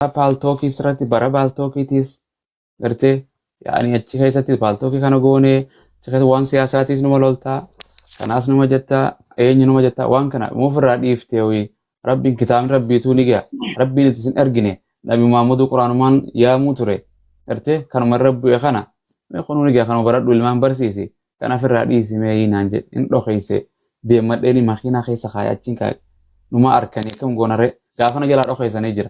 Paltalkii irratti, bara Paltalkiitis gartee, yaani achi keessatti Paltalkii kana goonee, achi keessatti waan siyaasaatiis numa loltaa, kanaas numa jettaa, eenyu numa jettaa, waan kana muufirraa dhiiftee wii rabbiin kitaabni rabbiituu ni ga'a. Rabbiin itti sin ergine, Nabi Muhammadu quraanumaan yaamuu ture, gartee kanuma irra bu'e kana mee kunuu ni ga'a, kanuma baradhu, ilmaan barsiisi, kanaaf irraa dhiisi mee naan jedhe. Hin dhokeesse, deemadheeni makiinaa keessa kaayee achiin kaayee numa arkanii akkam goonaree gaafana jalaa dhokeessanii jira.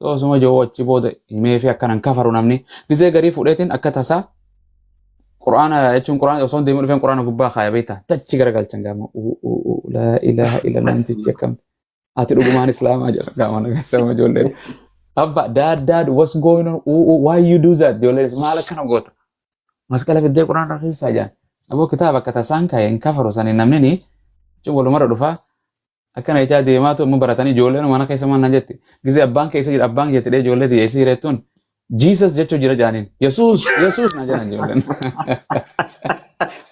Osuma jiru achi booda himee fi akkanan kafaru namni gisee garii fudheetiin akka tasaa quraana jechuun quraana osoo hin deemin dhufeen quraana gubbaa kaaya beektaa, tachi garagalchan gaama laa ilaaha illallah, namtichi akkam ati dhugumaan islaamaa jedha gaama nageessama ijoolleen. Abba, "Dad, dad, what's going on? Why you do that?" Ijoolleen maal akkana goota? Masqala fiddee quraana keessaa jaan. Aboo, kitaaba akka tasaan kaa'e hin kafaru sanii namni ni jechuun walumarra dhufaa akkana jechaa deemaatu immoo baratanii ijoolleen mana keessa maal naan jetti. Gisee abbaan keessa jira, abbaan jetti dhee ijoollee tiyya isii reettuun Jesus jechuu jira jaaniin. Yesuus, Yesuus na jedhan ijoolleen.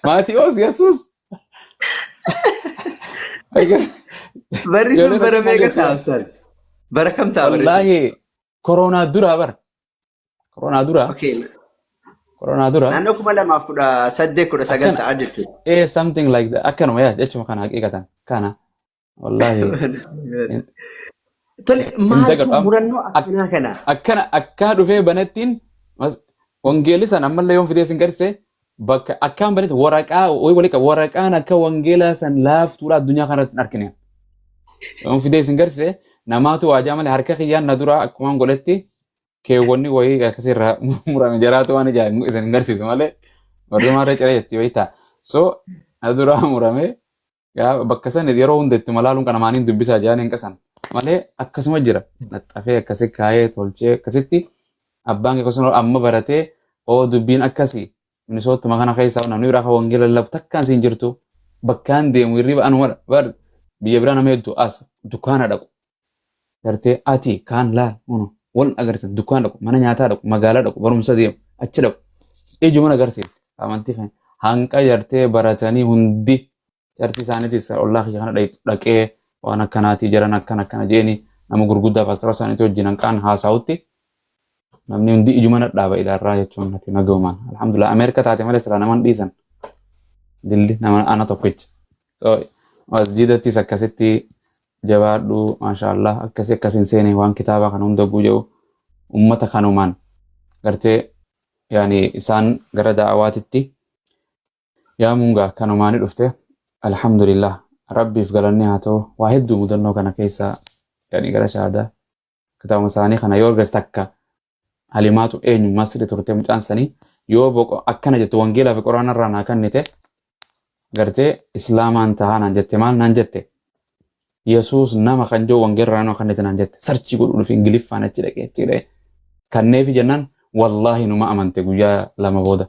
Maatiyoos, Yesuus. Barri sun bara meeqa ta'a, Ustaaz? Bara kam ta'a barri sun? Wallaahi koronaa duraa bara. Koronaa dura. Koronaa dura. Naannoo 2018, 19 Akkana. ta'a jechuudha. Eh, something like that. Akkanuma yaa jechuma kana haqiiqatan. Kana. Wallaahi. Tole, Hin maaltu dagadhu. murannoo akkanaa kana? Akkana akka dhufee banattiin wangeelli san ammallee yoon fidee sin garsiise, bakka akkaan banetti waraqaa wayi walii qaba. Waraqaan akka wangeelaa san laaftuudha addunyaa kanarratti hin argine. Yoon fidee sin garsiise namaatu waajaa malee harka kiyyaan na dura akkumaan godhetti keewwanni wayii akkasirraa murame jaraatu waan ijaa isin hin garsiisu malee warri maarree ciree jetti wayii ta'a. So na duraa murame gaafa bakka san yeroo hunda itti malaaluun kana maaniin dubbisaa jedhan hin qasan malee akkasuma jira. Naxxafee akkasi kaayee tolchee akkasitti abbaan kee akkasuma amma baratee oo dubbiin akkasii Minisootuma kana keessaa namni biraa kan wangeela lallabu takkaan siin jirtu, bakkaan deemu hirriba anuma bar biyya biraa nama hedduu as dukkaana dhaqu gartee ati kaan laal unu wal agarsiisan, dukkaan dhaqu, mana nyaataa dhaqu, magaalaa dhaqu, barumsa deemu, achi dhaqu, ijuma agarsiifti amantii kan hanqa jartee baratanii hundi jarti isaaniitis ollaa kiyya kana dhaqee waan akkanaatii jiran akkana akkana jeeni nama gurguddaa paastara isaaniitii wajjin hanqaan haasa'utti namni hundi ijuma nadhaaba ilaarraa jechuun nati nagaumaan alhamdulillah. Ameerika taate malee silaa naman dhiisan dilli nama ana tokkicha. So masjidattis akkasitti jabaadhu, maashaallah, akkasi akkasin seene waan kitaaba kana hunda guyya'u ummata kanumaan gartee yaani isaan gara da'awaatitti yaamuun gaa kanumaani dhufte. Alhamdulillah, rabbiif galanni haa ta'u. Waa hedduu mudannoo kana keessa yaani gara shahaadaa kitaabuma isaanii kana yoo argate takka halimaatu eenyu masri turte mucaan sanii yoo boqo akkana jettu wangeelaa fi quraana irraa naa kennite gartee islaamaan tahaa naan jette. Maal naan jette? Yesuus nama kan jiru wangeela irraa naa kennite naan jette. Search godhu dhufe, ingiliffaan achi dhaqee achi dhaqee kanneefi jennaan wallaahi numa amante guyyaa 2 booda.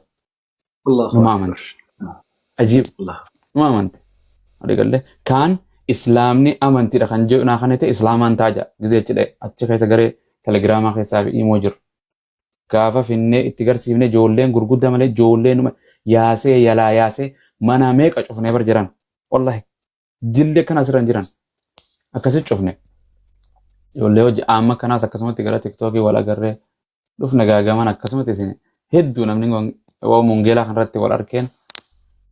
Allahu Numa Akbar. amante. Ajiib. Allah. Numa amante. Walii galee kaan islaamni amantiidha kan jedhu naa kennite islaamaan taa jedha gizee achi dhaqe achi keessa garee telegiraamaa keessaa fi imoo jiru. Gaafa finnee itti garsiifne ijoolleen gurguddaa malee ijoolleen yaasee yalaa yaasee mana meeqa cufnee bar jiran. Wallahi jilli akkana asirra hin jiran. Akkasi cufne. Ijoollee hojii amma kanaas akkasumatti gara tiktookii wal agarree dhufne gaagaman akkasumatti isin hedduu namni waan wangeelaa kanarratti wal arkeen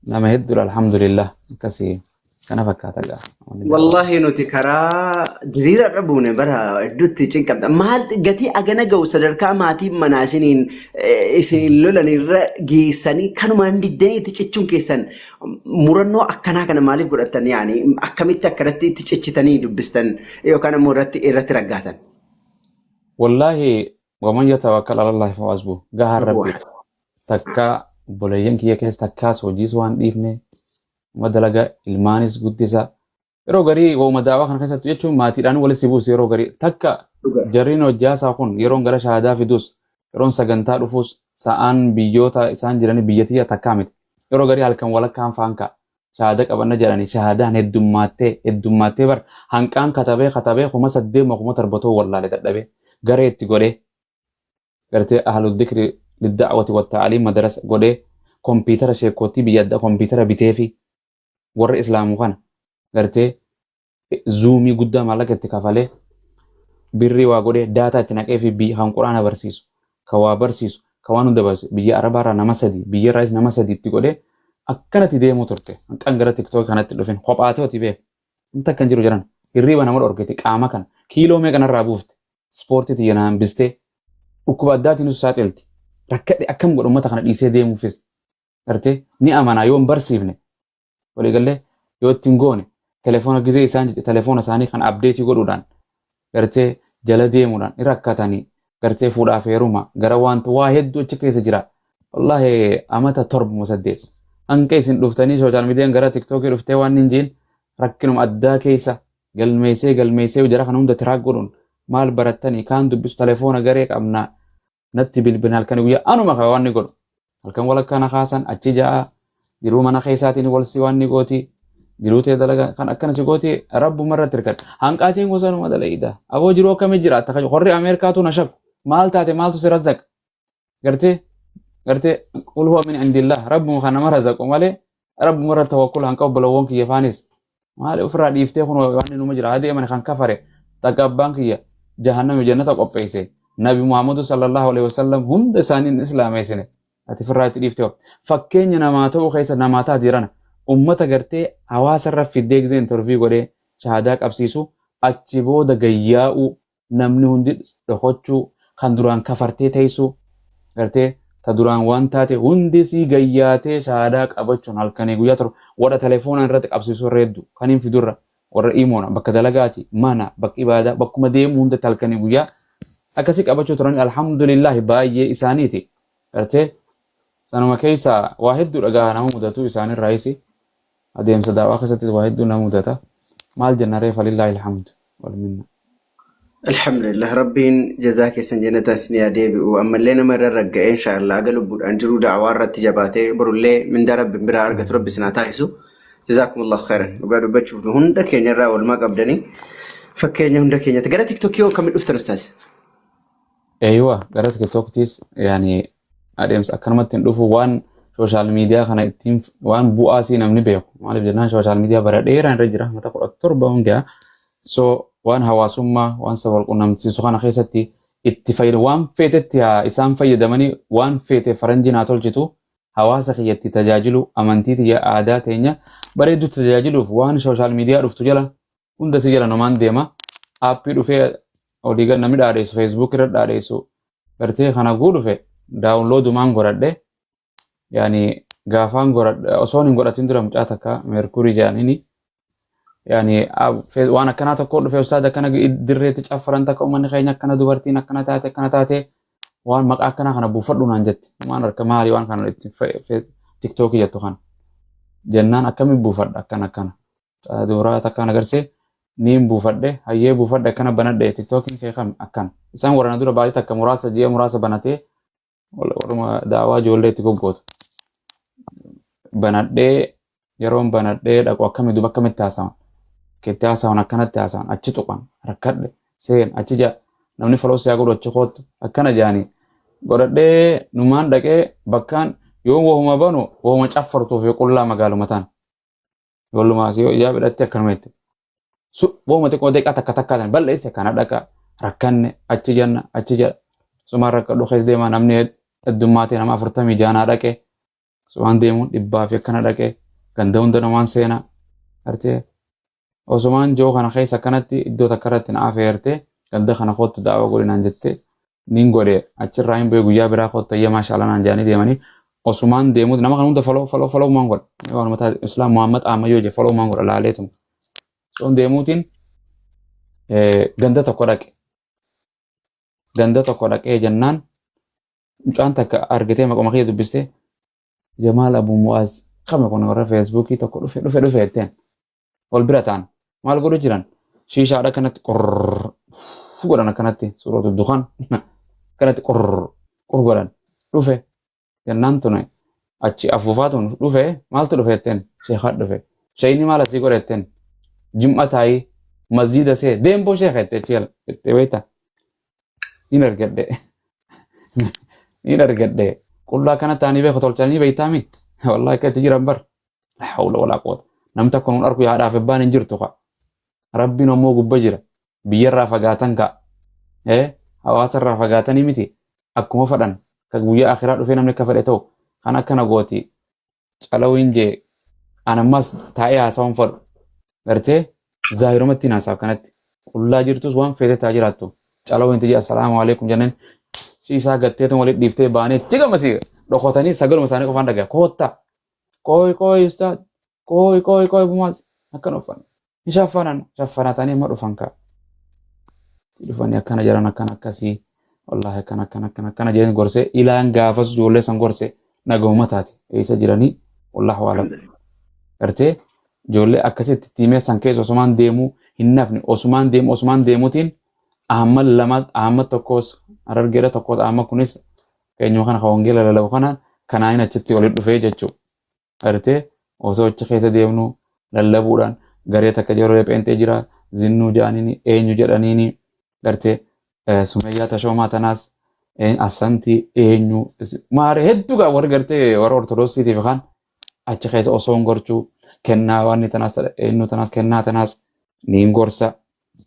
nama hedduudha, alhamdulillah, akkasii kana fakkaata gaa. Wallaahi nuti karaa diriira irra buune bara hedduutti cinqabda. Maal gatii agana ga'u sadarkaa maatiin manaa isiniin isiniin lolan irra geessanii kanumaan diddanii itti cichuun keessan murannoo akkanaa kana maaliif godhattan, yaani akkamitti akkanatti itti cichitanii dubbistan yookaan immoo irratti irratti raggaatan? Wallaahi waman yatawakkal ala Allahi fahuwa hasbuh, gahaan rabbiidha. Takka obboleeyyan kiyya keessa takkaas hojiis waan dhiifne uma dalaga, ilmaanis guddisa. Yeroo garii waa'uma daawaa kana keessatti jechuun maatiidhaan walitti si buusu yeroo garii takka jarriin hojjaasaa kun yeroon gara shahaadaa fidus, yeroon sagantaa dhufus sa'aan biyyoota isaan jiranii biyya tiyya takkaa miti. Yeroo garii halkan walakkaan faan ka'a. Shahaada qabanna jedhanii shahaadaan heddummaattee heddummaattee bar hanqaan katabee katabee 8000 7,000 ta'uu wallaale dadhabee garee itti godhee gartee ahlu dhikri lidda'wati wa ta'aliim madarasa godhee kompiitara sheekootii biyya adda kompiitara biteefi warra islaamu kana gartee zuumii guddaa maallaqa itti kafalee Birrii waa godhee daataa itti naqee fi biyya kan quraana barsiisu, kan waa barsiisu, kan waan hunda barsiisu biyya Arabaarraa nama sadi, biyya irraas nama sadi itti godhee akkanatti deemuu turte. Hanqan gara TikTok kanatti dhufin kophaa ta'uti beeku. Wanta akkan jiru jiran hirriiba nama dhorkite qaama kana kiiloo meeqa narraa buufte ispoortii tiyya na hambistee dhukkuba addaatiin nu saaxilti. Rakkadhe akkam godhu uummata kana dhiisee deemuufis gartee ni amanaa yoo hin barsiifne waliigallee yoo ittiin goone telefoona gizee isaan jedhe telefoona isaanii kan abdeetii godhuudhaan gartee jala deemuudhaan ni rakkatanii gartee fuudhaaf heeruma gara wanta waa hedduu achi keessa jira. Wallaahi amata 7 8 hanqa isin dhuftanii social miidiyaan gara TikTokii dhuftee waan hin jiin rakkinuma addaa keessa galmeessee galmeessee jara kana hunda track godhuun maal barattanii kaan dubbisu telefoona garee qabnaa natti bilbilan halkan guyyaa anuma qaba waan ni godhu halkan walakkaa na kaasan achi ja'a jiruu mana keessaatiin wal si waan ni gooti jiruu ta'e dalagaa kan akkana si gooti rabbuma irratti hirkadha hanqaatiin gosa numa dalagiidha aboo jiruu akkamii jiraata kan horri Ameerikaatu na shakku maal taate maaltu si razzaqa gartee gartee qul huwa min indillah rabbuma kan nama razaqu malee rabbuma irra tawakkul hanqa obbolowwan kiyya faanis maali ofirraa dhiiftee kun waan numa jira haa deeman kan kafare takka abbaan kiyya jahannami jannata qopheesse Nabi Muhammadu sallallahu alaihi wasallam hunda isaanii hin islaameessine ati ofirraa itti dhiiftee fakkeenya namaa ta'uu keessa namaa taati jirana ummata gartee hawaasa irra fiddee gisee interview godhee shahaadaa qabsiisu achi booda gayyaa'uu namni hundi dhokochuu kan duraan kafartee teessuu gartee ta duraan waan taate hundi sii gayyaatee shahaadaa qabachuun halkanii guyyaa 7 warra telefoonaan irratti qabsiisuu irra hedduu kan hin fidurra warra imoona bakka dalagaati mana bakka ibaadaa bakkuma deemu hundatti halkanii guyyaa akkasii qabachuu turanii alhamdulillahi baay'ee isaaniiti gartee sanuma keessaa waa hedduu dhagaa nama mudatu isaanirraayis adeemsa daawaa keessattis waa hedduu nama mudata maal jenna reefa lillahi alhamdu wal minna. Alhamdulillah, rabbiin jazaa keessan jannata isin haa deebi'u. Ammallee nama irra ragga'ee inshaallah aga lubbuudhaan jiru da'awaa irratti jabaatee borullee mindaa rabbiin biraa argatu rabbi isin haa taasisu. Jazaakumullahu khairan. Dhugaa dubbachuuf nu hunda keenya irraa oolmaa qabdanii fakkeenya hunda keenyatti. Gara TikTokii hoo akkamitti dhuftan ustaaz? Eeywa, gara TikToktis yaani adeemsa akkanumatti hin dhufu waan social media kana ittiin waan bu'aa sii namni beeku. Maaliif jennaan social media bara dheeraan irra jira mata 17 hundaa. So waan hawaasummaa waan saba wal qunnamsiisu kana keessatti itti fayyadamu waan feetetti haa isaan fayyadamanii waan feete faranjiin haa tolchitu hawaasa kiyyatti tajaajilu amantii tiyya aadaa teenya bareeddutti tajaajiluuf waan social media dhuftu jala hunda si jala namaan deema. Aappii dhufee olii gad namni dhaadheessu Facebook irra dhaadheessu gartee kana guu dhufe downloadumaan godhadhe yaani gaafaan godhadhe osoon hin godhatin dura mucaa takka Meerkurii jedhaniini yaani waan akkanaa tokko dhufe ustaad akkana dirreetti caffaran takka uummanni keenya akkana dubartiin akkana taate akkana taate waan maqaa akkanaa kana buufadhu naan jette waan harka maali waan kana itti TikTokii jettu kana jennaan akkamiin buufadha akkana akkana dubaraa takkaan agarsee niin buufadhe hayyee buufadhe akkana banadhe TikTokiin kee kam akkana isaan warra na dura baay'ee takka muraasa ji'a muraasa banatee warruma daawaa ijoollee itti goggootu banadhee yeroon banadhee dhaqu akkamii duba akkamitti haasawan keetti haasawan akkanatti haasawan achi tuqan rakkadhe seen achi jaa namni follow siyaa godhu achi koottu akkana jaanii godhadhee numaan dhaqee bakkaan yoo wahuma banu wahuma caffartuu fi qullaa magaaluma ta'an Ijoolluma asii ijaa bidhatte akkanuma jette. Su wahuma xiqqoo deeqaa takka takkaa tan balleesse kana dhaqa rakkanne achi janna achi jedha. Sumaan rakkadhu keessa deemaa namni heddummaatee nama 46 dhaqe. Sumaan deemuun dhibbaa fi akkana dhaqe ganda hunda namaan seenaa. Gartee osumaan joo kana keessa akkanatti iddoo takka irratti na afeerte ganda kana kottu daawaa godhi naan jette nin godhe achirraa hin bu'e guyyaa biraa kottu ayya maashaalla naan jedhanii deemanii osumaan deemuu nama kana hunda follow follow follow maan godha waan mataa Islaam Muhammad Ahmad yoo jedhe follow maan godha laaleetuma soon deemuutiin ganda tokko dhaqe ganda tokko dhaqee jennaan mucaan takka argitee maquma kiyya dubbistee Jamaal Abu Mu'aaz kame kun warra Facebookii tokko dhufe dhufe dhufe jetteen wal bira ta'an maal godhu jiran shiishaadha kanatti qorr godhan akkanatti suuratu dukan akkanatti qorr qur godhan dhufe jennaan tun achi afuufaa tun dhufe maaltu dhufe jetteen sheekaa dhufe sheeyni maal asii godhe jetteen jim'a taayii masjiida see deemboo sheeka jettee achi jettee beektaa niin argadhe niin argadhe qullaa kana ta'anii beeku tolchanii beektaami wallahi akka itti jiran bar la hawla walaa quwwata namni tokko nuun arku yaadhaaf abbaan hin jirtu ka rabbiin ammoo gubba jira biyyarraa fagaatan ka Hawaasa irraa fagaatanii miti akkuma fadhan ka guyyaa akhiraa dhufee namni akka fedhe ta'u kan akkana gooti calawiin jee an ammas taa'ee haasawuun fadhu gartee zaahirumatti haasaaf kanatti qullaa jirtus waan feete taa jiraattu calawiin tiyya assalaamu alaikum jenneen shiisaa gatteetuma walitti dhiiftee baanee jigamasi dhokotanii sagaluma isaanii qofaan dhagaa koottaa qooy qooy ustaad qooy qooy qooy bumaas akkana uffan hin shaffanan shaffanatanii amma dhufan kaa dhufanii akkana jedhan akkana akkasii wallaahi akkana akkana akkana akkana jedhanii gorsee ilaan gaafas ijoollee san gorse nagahuma taate eessa jiranii wallaahu alam gartee ijoollee akkasitti tiimee san keessa osumaan deemuu hin nafne osumaan deemu osumaan deemuutiin Ahmad lama Ahmad tokkos Harargeedha tokkos Ahmad kunis keenyuma kana ka wangeela lalabu kana kanaanin achitti walitti dhufee jechuudha. Gartee osoo achi keessa deemnu lallabuudhaan garee takka yeroo pheenxee jira zinnuu jedhaniini eenyu jedhaniini gartee Sumeeyyaa Tashoomaa tanaas Assantii eenyu maaree hedduu gaa warri gartee warra Ortodoksiitiif kan achi keessa osoo hin gorchuu kennaa waan tanaas eenyu tanaas kennaa tanaas niin gorsa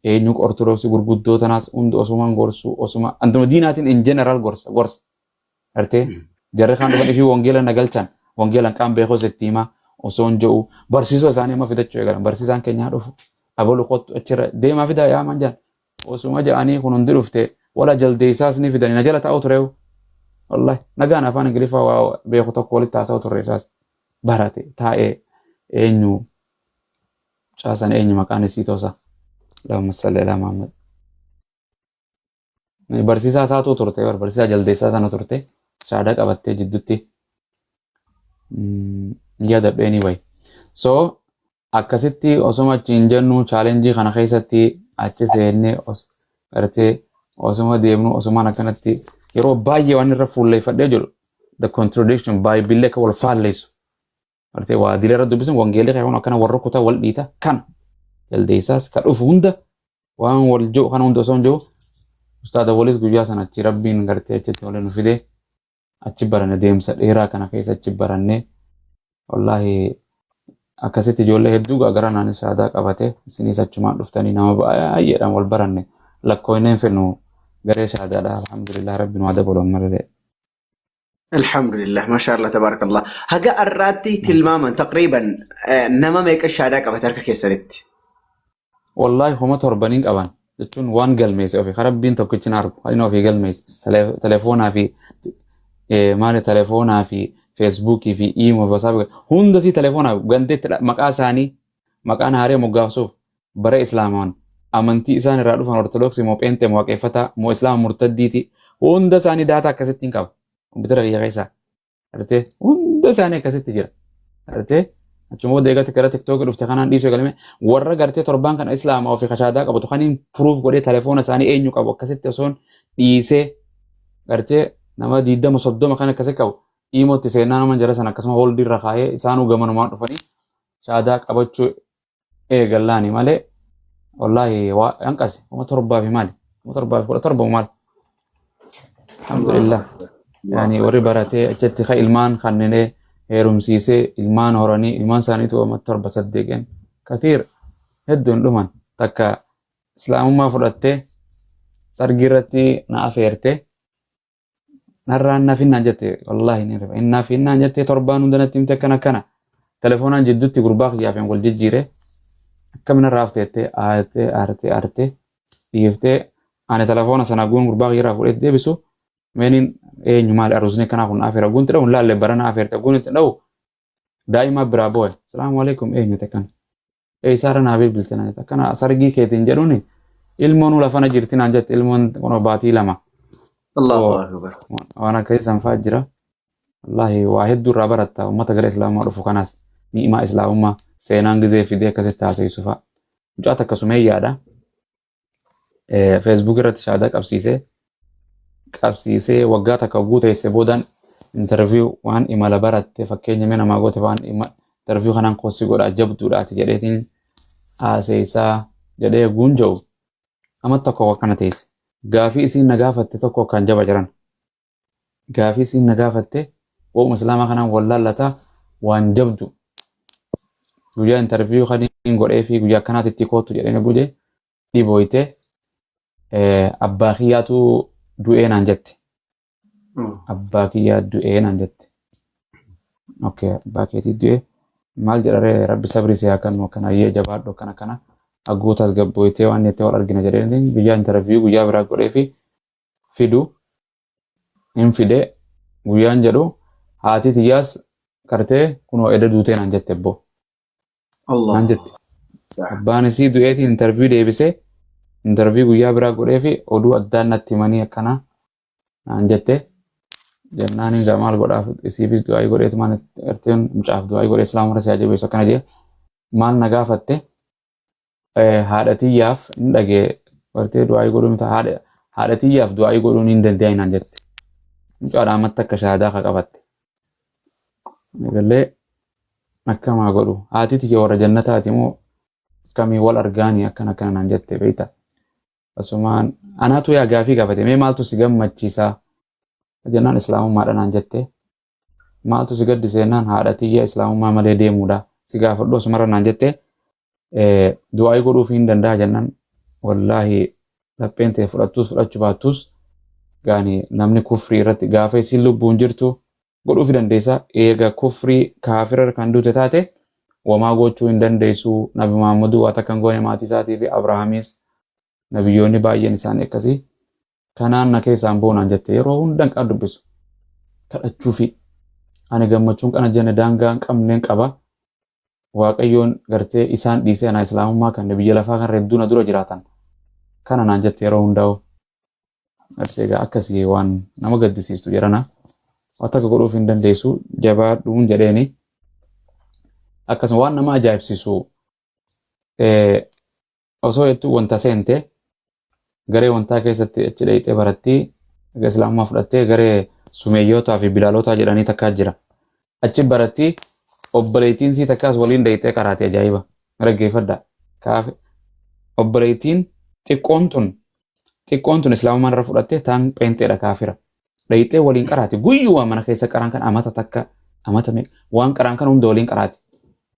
eenyu Ortodoksii gurguddoo tanaas hundi osumaan gorsuu osuma antuma diinaatiin in general gorsa gorsa gartee jarri kaan dhufan ifii wangeela na galchan wangeelan qaam beekos itti himaa osoo hin jedhu barsiisoo isaanii amma fidachuu eegalan barsiisaan keenya haa dhufu abalu kottu achirra deemaa fidaa yaaman jedhan osuma jedhanii kun hundi dhufte wala jaldeessaas ni fidanii na jala taa'u tureewu wallahi nagaan afaan ingiliffaa waa beeku tokko walitti haasa'u turre isaas barate taa'ee eenyu caasan eenyu maqaan isii toosa Allahumma salli ala Muhammad Barsiisaa isaatu turte bar barsiisaa jaldeessaa sana turte shaadaa qabattee jidduutti yaadadhu anyway. So akkasitti osuma achi hin jennu chaalenjii kana keessatti achi seennee gartee osuma deemnu osumaan akkanatti yeroo baay'ee waan irra fuulleeffadhee jedhu the contradiction baay'ee akka wal faalleessu. Gartee waa dilee irra dubbisan wangeelli kan akkana warra kutaa wal dhiita kana jaldeessaas ka dhufu hunda waan wal jiru kana hunda osoo hin jiru ustaada walis guyyaa sana achi rabbiin gartee achitti waliin nu fidee achi baranne deemsa dheeraa kana keessa achi baranne wallaahi akkasitti ijoollee hedduu gara naan shaadaa qabate isinis achumaan dhuftanii nama baay'eedhaan wal baranne lakkoofnee hin fedhu garee shaadaadha alhamdulillah rabbi nu haa dabalu ammallee. Alhamdulillah, masha Allah, tabarakallah. Haga har'aatti tilmaaman taqriiban nama meeqa shaadaa qabate harka keessanitti? Wallaahi homa torbaniin qaban jechuun waan galmeesse ofii kan rabbiin tokkichi na argu inni ofii galmeesse telefoonaa fi maali telefoonaa fi feesbuukii fi iimoo fi wasaappii hunda sii telefoonaa gandeetti maqaa isaanii maqaan haaree moggaasuuf bara islaamaan amantii isaan irraa dhufan ortodoksii moo pheenxee moo waaqeffataa moo islaama murtaddiiti hunda isaanii daataa akkasitti hin qaba kompiitara kiyya keessaa Artee hunda isaanii akkasitti jira. Artee achuma booda eegatti gara tiktookii dhufte kanaan dhiisuu eegalame warra gartee torbaan kana islaama ofii kashaadaa qabatu kaniin puruuf godhee telefoona isaanii eenyu qabu akkasitti osoon dhiisee gartee nama 20 30 kan akkasi qabu iimootti seenaa nama jara sana akkasuma holdii irra kaayee isaanuu gamanumaan dhufanii shaadaa qabachuu eegallaani malee wallaahi waa hanqase 7,000 fi maali 7,017 maal alhamdulillah yaani warri baratee achitti ka ilmaan kanneenee heerumsiisee ilmaan horanii ilmaan isaaniitu amma torba saddeeqeen kathiir hedduun dhuman takka islaamummaa fudhattee sargii irratti na afeerte Narraa hin nafin naan jette wallaahi ni rifa. Hin nafin naan jette torbaan hunda natti himte akkana akkana. Telefoonaan jidduutti gurbaa kiyyaaf hin wal jijjiire. Akkami narraa hafte jettee aartee aartee aartee dhiiftee ani telefoona sana guun gurbaa kiyyarraa fuudhee deebisu meeniin eenyu maali aruusni akkanaa kun afeera guunti dha'u hin laalle barana afeerte guun itti dha'u daa'imaa biraa boo'e. Salaamu alaikum eenyu ta'e kana. Eessaarra naa bilbilte naan jette akkana sargii keetiin jedhuuni ilmoon lafana jirti naan jette ilmoon kunoo baatii 2. Allahu akbar. Waan akkasii san fa'aa jira. Wallaahi waa hedduu irraa baratta uummata gara islaamummaa dhufu kanaas ni'imaa islaamummaa seenaan gizee fidee akkasitti haasa'isuu fa'a. Mucaa takka sumeeyyaadha. Feesbuuk irratti shaadaa qabsiisee qabsiisee waggaa takka hogguu teesse boodaan interview waan imala baratte fakkeenya mee namaa goote waan interview kanaan koossi godhaa jabduudhaati jedheetiin haaseessaa jedhee guun jedhu amma tokko akkana teesse gaafii isiin na gaafatte tokko kan jaba jiran gaafii isiin na gaafatte waa'uma islaamaa kanaan wal laallataa waan jabdu guyyaa interview kan hin godhee fi guyyaa akkanaatti itti kootu jedhee na guje dhibooyte Abbaa kiyyaatu du'ee naan jette. Abbaa kiyyaa du'ee naan jette. Okay, abbaa keetii du'ee maal jedharee, Rabbi sabrii si haa kennu, akkana ayyee jabaadhu, akkana akkana agguutas gabbooytee waan jettee wal argina jedhee guyyaa interview guyyaa biraa godhee fi fidu hin fide. Guyyaan jedhu haati tiyyaas kartee kunoo eda duutee naan jette ebboo naan jette. Abbaan isii du'eetiin interview deebisee interview guyyaa biraa godhee fi oduu addaan natti himanii akkana naan jette. Jennaan hin maal godhaaf, isiifis du'aa godheetu maal erteen mucaaf du'aa godhee islaamuma si jabeessu akkana jee. Maal na gaafatte? Haadha tiyyaaf hin dhagee gartee du'aa godhuu miti, haadha tiyyaaf du'aa godhuun hin danda'in naan jette. Mucaadhaan ammatti akka shahaadaa ka qabatte. Eegallee akkamaa godhu, haati tiyya warra jannataati moo akkamii wal argaanii akkana akkana naan jette beekta. Asumaan anaatu yaa gaafii gaafate, mee maaltu si gammachiisaa jennaan islaamummaadha naan jette. Maaltu si gaddise jennaan haadha tiyya islaamummaa malee deemuudha. Si gaafadhu asumarra naan jette, du'aa godhuuf hin danda'a jennaan wallaahi lapheen ta'e fudhattus fudhachuu baattus gaani namni kufrii irratti gaafa isiin lubbuun jirtu godhuuf dandeessa, eega kufrii kaafira kan duute taate wamaa gochuu hin dandeessu. Nabi Muhammadu waa takka hin goone maatii isaatii fi Abrahaamis, nabiyyoonni baay'een isaanii akkasii. Kanaan na keessaan boonaan jette, yeroo hundan kan dubbisu kadhachuufi ani gammachuun kana jenne daangaa hin qabneen qaba. Waaqayyoon gartee isaan dhiisee anaa islaamummaa kan biyya lafaa kan hedduu na dura jiraatan kana naan jette yeroo hundaa'u. Gartee egaa akkasii waan nama gaddisiistu jedhana. Waan takka godhuuf hin dandeessu, jabaadhuun jedheeni. Akkasuma waan nama ajaa'ibsiisu, osoo jettu wanta seente garee wantaa keessatti achi dhayxee barattii egaa islaamummaa fudhattee garee sumeeyyootaa fi bilaalotaa jedhanii takkaa jira. Achi barattii obboleettiin sii takkaas waliin dhayxee qaraate. Ajaa'iba. Dhaggeeffadha. Kaafe obboleettiin xiqqoon tun islaamummaa irra fudhattee taan pheenxeedha, kaafira. Dhayxee waliin qaraate, guyyuu mana keessa qaraan kan amata takka amata meeqa waan qaraan kan hunda waliin qaraate.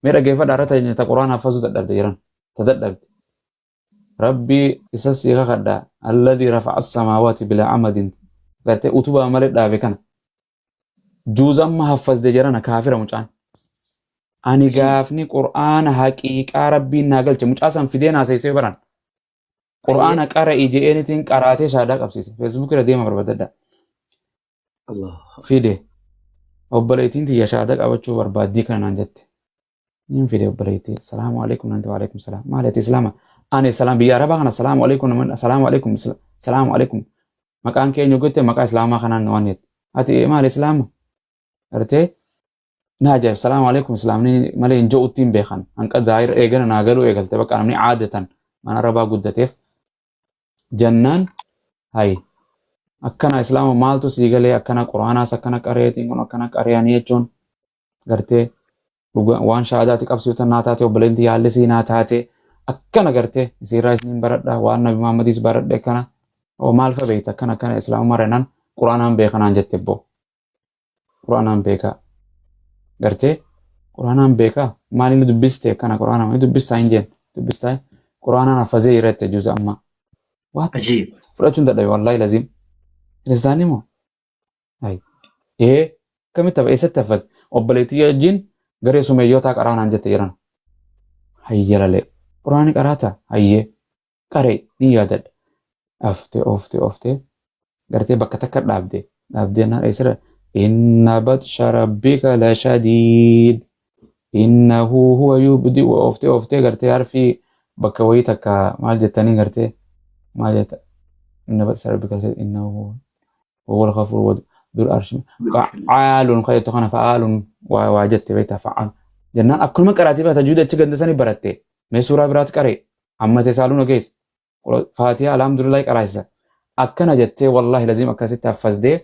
Mee dhaggeeffadha, irra ta quraana haffazuu dadhabde jiran ta dadhabde. Rabbii isa sii kakadha, alladii rafa'a samaawaati bilaa amadin, gartee utubaa malee dhaabe kana. Juuzamma haffazde jarana, kaafira mucaan. Ani gaafni qur'aana haqiiqaa Rabbiin naa galche mucaa san fidee naa seessee baran. Qur'aana qara'i je'eenitiin qaraatee shaadaa qabsiise. Facebook irra deema barbaadadha. Fide. Obboleettiin tiyya shaada qabachuu barbaaddii kana naan jette. Niin fide obboleettii. Salaamu alaikum naan, wa alaikum salaam. Maali, ati islaama? Ani salaam biyya arabaa kana salaamu alaikum naman salaamu alaikum salaamu alaikum. Maqaan keenya gotte maqaa islaamaa kanaan waan jette. Ati maali, islaama? Gartee na ajaa'ib, salaamu alaikum islaamni malee hin je'utti hin beekan. Hanqa zaahir eegana naa galuu eegalte, bakka namni aadatan mana arabaa guddateef jannaan hayi akkana islaama maaltu sii galee, akkana quraanaas akkana qareetiin kun akkana qareeyanii jechuun gartee dhuga waan shahaadaati qabsiiftan naa taate, obboleettii yaalli sii naa taate, akkana gartee isiirraa isiniin baradha, waan nabi Muhammadiis baradhe, akkana oo maal fa beekta, akkana akkana islaamummaa reenaan quraanaan beekanaan jette. Boo quraanaan beekaa, gartee quraanaan beekaa, maal inni dubbiste, akkana quraanaa inni dubbistaa hin jeen, dubbistaa quraanaan hafazee irratti juuza ammaa waat Ajiib. Fudhachuun dadhabe wallaahi laziim. Kiristaanni moo Ay. Ee, akkamitti hafa, eessatti hafate? Obboleettii wajjin garee sumeeyyootaa qaraanaan jette jiran. Hayya lalee. Quraani qaraata? Hayyee. Qaree ni yaadadha. Aftee ooftee ooftee gartee bakka takka dhaabde. Dhaabdee naan eessarra? Inna batsha rabbika la shadiid. Innahu huwa yubdi'u, ooftee ooftee gartee harfii bakka wayii takka maal jettanii gartee maal jetta? Inna batsha rabbika la shadiid. Innahu huwa al-ghafuur dhul arshi fa'aalun kajettu kana fa'aalun waa waa jette beektaa fa'aal jennaan akkanuma qaraatii baata juuda achi ganda sanii baratte. Mee suuraa biraatti qaree amma tesaaluna keessa faatihaa alhamdulillah qaraasisa akkana jettee, wallaahi laziim akkasitti haffasdee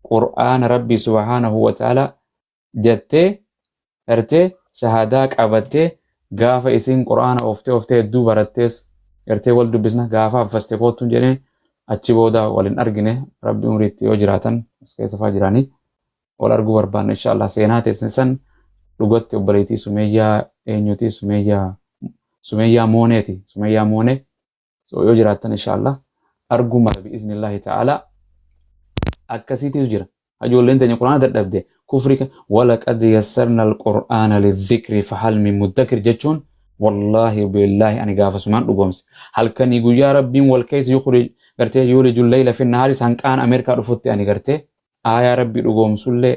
qur'aana rabbii subhaanahu wa ta'ala jettee gartee shahaadaa qabattee gaafa isiin qur'aana ooftee ooftee hedduu barattees gartee wal dubbisna gaafa haffaste koottuun jedhee achi booda wal hin argine. Rabbi umriitti yoo jiraatan as keessa faa jiraanii wal arguu barbaanna inshallah. Seenaa teessan san dhugatti obboleettii Sumeeyyaa eenyuti, Sumeeyyaa Sumeeyyaa Mooneeti, Sumeeyyaa Moonee. So yoo jiraattan inshallah Arguu mala bi'iznillaahi ta'aalaa. Akkasiitu jira. Ijoolleen teenya Qur'aana dadhabde kufri walaqad yassarna al-Qur'aana lidhikri fahal min muddakir jechuun wallaahi billaahi ani gaafasumaan dhugoomse. Halkanii guyyaa Rabbiin wal keessa yukhrij gartee yuuliju leyla fi nahaari sanqaan Ameerikaa dhufutti ani gartee aayaa Rabbii dhugoomsullee.